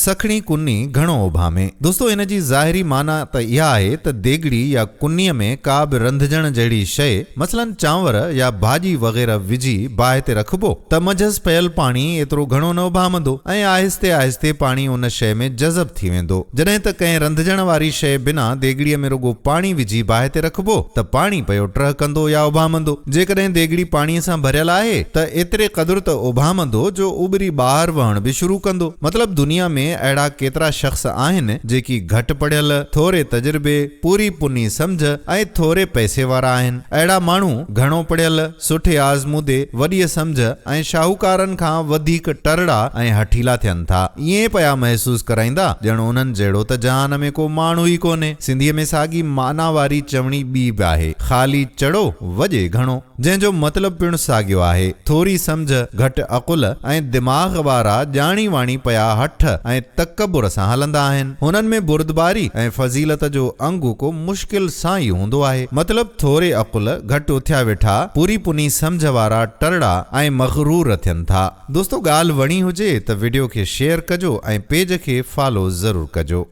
سکڻي ڪني گهڻو اڀامي. دوستو ان جي ظاهري معنيٰ ته اها آهي ته ديڳڙي يا ڪنيء ۾ ڪا به رنڌجڻ جهڙي شيء مثلاً چانور يا ڀاڄي وغيره وجهي باهه تي رکبو ته منجهس پيل پاڻي ايترو گهڻو نه اڀامندو ۽ آهستي آهستي پاڻي ان شيء ۾ جذب ٿي ويندو. جڏهن ته ڪنهن رنڌجڻ واري شيء بنا ديڳڙيء ۾ رڳو پاڻي وجهي باهه تي رکبو ته پاڻي پيو ٽهڪندو يا اڀامندو. جيڪڏهن ديڳڙي پاڻيء سان ڀريل آهي ته ايتري قدر ته اڀامندو جو اٻري ٻاهر وهڻ به شروع ڪندو. مطلب دنيا ۾ اهڙا ڪيترا شخص آهن جيڪي گهٽ پڙهيل، ٿوري تجربي، پوري پني سمجهه ۽ ٿوري پئسي وارا آهن. اهڙا ماڻهو گهڻو پڙهيل، سٺي آزمودي، وڏيء سمجهه ۽ شاهوڪارن کان وڌيڪ ٽرڙا ۽ هٺيلا ٿين ٿا. ائين پيا محسوس ڪرائيندا ڄڻ انهن جهڙو ته جهان ۾ ڪو ماڻهو ئي ڪونهي. سنڌيء ۾ ساڳي معنيٰ واري چوڻي ٻي به آهي، خالي چڙو، وڄي گهڻو. جنهن جو مطلب پڻ ساڳيو آهي. ٿوري سمجهه، گهٽ عقل ۽ دماغ وارا ڄاڻي واڻي پيا هٺ ۽ تڪبر سان هلندا آهن. هنن ۾ بردباري ۽ فضيلت جو انگ ڪو مشڪل سان ئي هوندو آهي. مطلب ٿوري عقل، گهٽ اٿيا ويٺا، پوري پني سمجهه وارا ٽرڙا ۽ مغرور ٿين ٿا. دوستو ڳالهه وڻي هجي ته وڊيو کي شيئر ڪجو ۽ پيج کي فالو ضرور ڪجو.